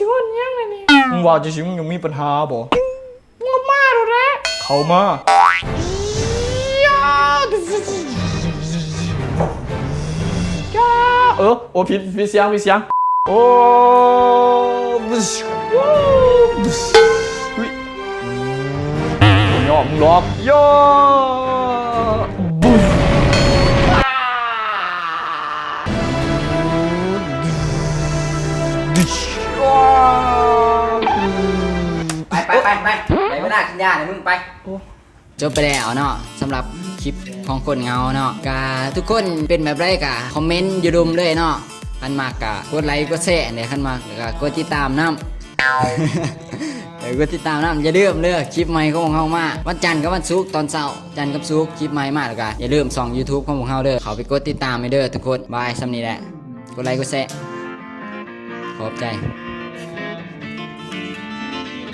ຊິເວົ້າຫຍັງແລ້ວນີ້? ມຶງວ່າຈັ່ງຊີ້ ມຶງຍັງມີປັນຫາບໍ່? ມຶງກໍມາໂລດແຫຼະ ເຂົ້າມາ. ເອີ ໂອ້ ຜິດ ຜິດສຽງ ຜິດສຽງ. ໂອ້ ເຮີ້ຍ ບໍ່ຍອມມຶງດອກ ຢ່າ. ໄປ ໄປ ໄປ ໄປ ໄດ້ເວລາກິນຢາແລ້ວ ມຶງໄປ. ໂອ້ ຈົບໄປແລ້ວເນາະ ສຳລັບຄລິບຂອງຄົນເຫງົາເນາະ. ກະທຸກຄົນເປັນແບບໃດກະຄອມເມັນຢູ່ລຸ່ມເລີຍເນາະ. ຄັນມັກກະກົດໄລກົດແຊແດ່ ຄັນມັກກະກົດຕິດຕາມນຳ ເອີ ກົດຕິດຕາມນຳ. ຢ່າລືມເດີ ຄລິບໃໝ່ຂອງພວກເຮົາມາວັນຈັນກັບວັນສຸກຕອນເຊົ້າ ຈັນກັບສຸກຄລິບໃໝ່ມາ. ແລ້ວກະຢ່າລືມຊ່ອງຢູທູບຂອງພວກເຮົາເດີ ເຂົ້າໄປກົດຕິດຕາມໃຫ້ເດີທຸກຄົນ. ບາຍ ສ່ຳນີ້ແຫຼະ ກົດໄລກົດແຊ ຂອບໃຈ.